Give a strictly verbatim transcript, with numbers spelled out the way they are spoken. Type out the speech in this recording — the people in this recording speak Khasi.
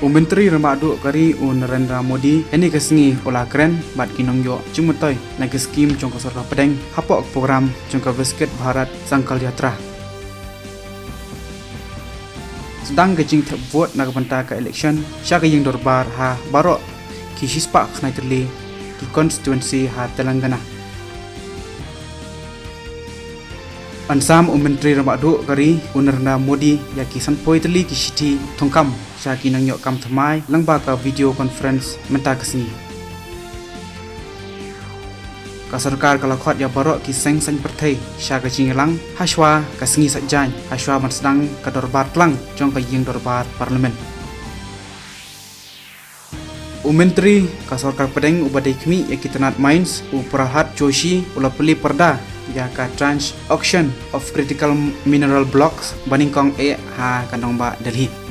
U Myntri Rangbah Duh ka ri u Narendra Modi hynne ka sngi u la kren bad ki nongïoh jingmyntoi na ki skim jong ka sorkar pdeng hapoh ka program jong ka Viksit Bharat Sankalp Yatra. Sdang ka jingthep vote na ka bynta ka election sha ka ïing dorbar ha baroh ki shispah khyndai tylli ki constituency ha Telangana. Yn sam u Myntri Rangbah Duh ka ri u Narendra Modi ïa ki sanphew tylli ki shithi thungkam sha ki nongïoh kam thymmai lyngba ka video conference mynta ka sngi. Ka sorkar ka la khot ïa baroh ki seng saiñ pyrthei sha ka jingïalang hashwa ka sngi Saitjaiñ hashwa ban sdang ka dorbar tlang jong ka ïing dorbar Parliament. U Myntri ka sorkar pdeng uba dei khmih ïa ki tnat Mines u Pralhad Joshi u la plie pyrda ïa ka Tranche Auction of Critical Mineral Blocks ba nyngkong eh ha ka nongbah Delhi.